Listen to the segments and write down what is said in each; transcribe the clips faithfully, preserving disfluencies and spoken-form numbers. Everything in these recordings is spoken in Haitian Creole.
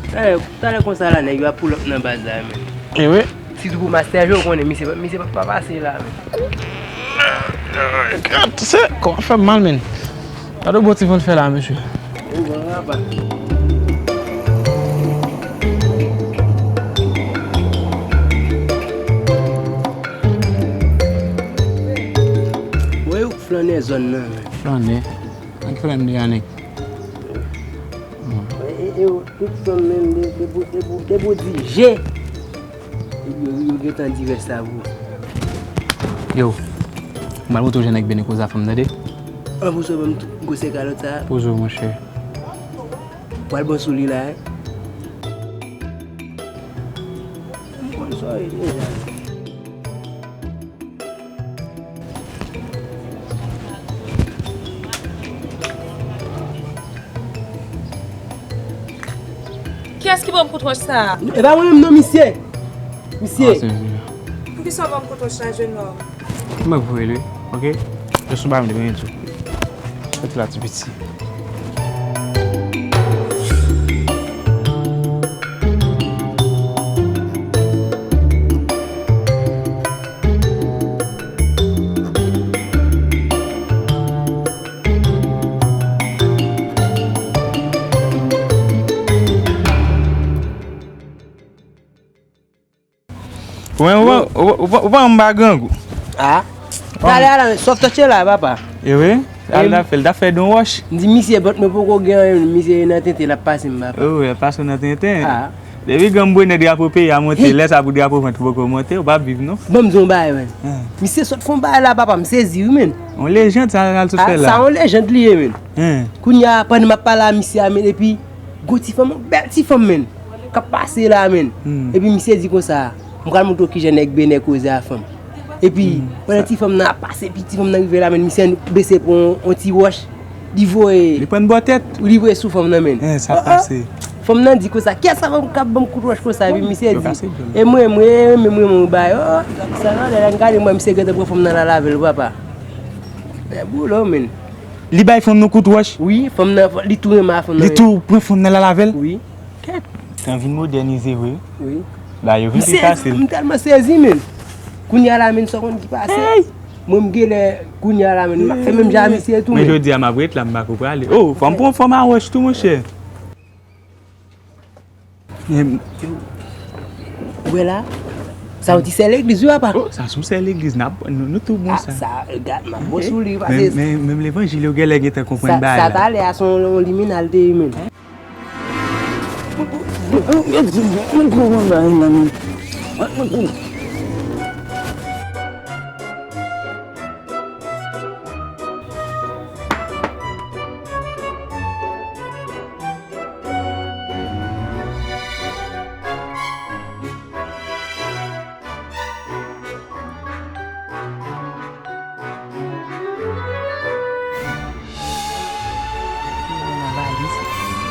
Talè, talè konsa la, nèg yo ap pull up nan baz la, men. E wi. Sitou pou Master Joe, ou konnen, misye, misye pa, pa pase la, men. Gad, se, kò a fè m mal, men. Gad yon bon ti van fè la, mesye. Ou bon, apa. Wè yo k flannè zòn nan, men. Flannè? Nan ki flannè m deja, nèg? E, e, e, tout fanm menm de, de pou, de pou, de pou di je. Yo, yo gentan di rès la pou. Yo, m al montre w jan nèg Bene koze a fanm, tande? An, pou sa, ban m tou gwosè kalòt sa. Poze w, monchè. Pral bon sou li la, wi. M konn sa w ye deja. Kiyès ki ban m kout wòch sa a? E pa mwen menm non, misye. Misye. Ah, se misye. Poukisa w ban m kout wòch la, jèn nwa? Mwen voye l, wi. Ok? Jis yon bagay m te benyen tou. Rete la, ti piti. Ou pa, ou pa, ou pa, ou pa anba grangou. Ah. Talè a la, sòf tòtye la, papa. E wi? Al la fè l, ta fè don wòch. M di misye, bòt mwen poko gen anyen, misye nan tenten, l ap pase m, papa. Oh, l ap pase w nan tenten. Ah. Depi granm bonè drapo peyi a monte, lè sa pou drapo vant poko monte, ou p ap viv non. Ban m di w yon bagay, men. Misye sot fè yon bagay la, papa, m sezi, wi, men. Yon lejand, sa l sot fè la. Sa yon lejand li ye, men. Kounye a, pandan m ap pale a misye a, men, epi, gwo ti fanm, yon bèl ti fanm, men. K ap pase la, men. Epi misye di konsa, m pral montre w kijan nèg Benè koze a fanm. Epi, pandan ti fanm nan ap pase, epi ti fanm nan rive la, men, misye bese pran yon, yon ti wòch, li voye. Li pran bò tèt. Li voye sou fanm nan, men. Sa pase. Fanm nan di konsa, kiyès sa fanm k ap ban m kout wòch konsa? Epi misye di, e mwen, mwen, mwen, mwen, mwen, bay, oh, sa la, lè m gade, mwen, misye gentan pran fanm nan la lave l, papa. Men, boulo, men. Li bay fanm nan kout wòch? Wi, fanm nan, li tou renmen a fanm nan. Li tou pran fanm nan la lave l? Wi. Kèt, tan vin modènize vre. Wi. Ba yo vin pi fasil. M tèlman sezi, men. Kounye a la, men, sa w konn ki pase? Mwen, m genlè, kounye a la, men, m ap fè menm jan a misye tou, men. Men jodi a, m ap ret la, m pa ko prale. Oh, fò m pran fòm a wòch tou, monchè. Ou wè la? Sa yon ti sè legliz, wi, papa. Oh, sa se yon sè legliz, n ap, nou, nou tou bon sa. Sa, gad, m ap bon sou li, pase. Men, men, menm levanjil yo genlè gentan konprann bagay la. Sa talè a se yon, yon liminal te ye, men.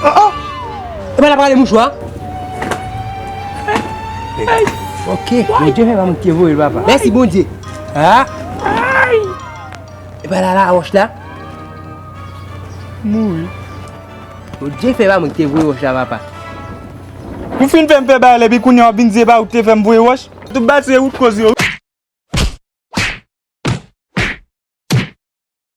Oh, oh! E pa la prale mouchwa? Ok, Bondye fè pa mwen ki te voye l, papa. Mèsi, Bondye. Ah! E pa la, la wòch la? Mouri. Bondye fè pa mwen ki te voye wòch la, papa. Ou fin fè m fè bagay la, epi kounye a w ap vin di e pa ou ki te fè m voye wòch? Tout bagay se ou k koz yo.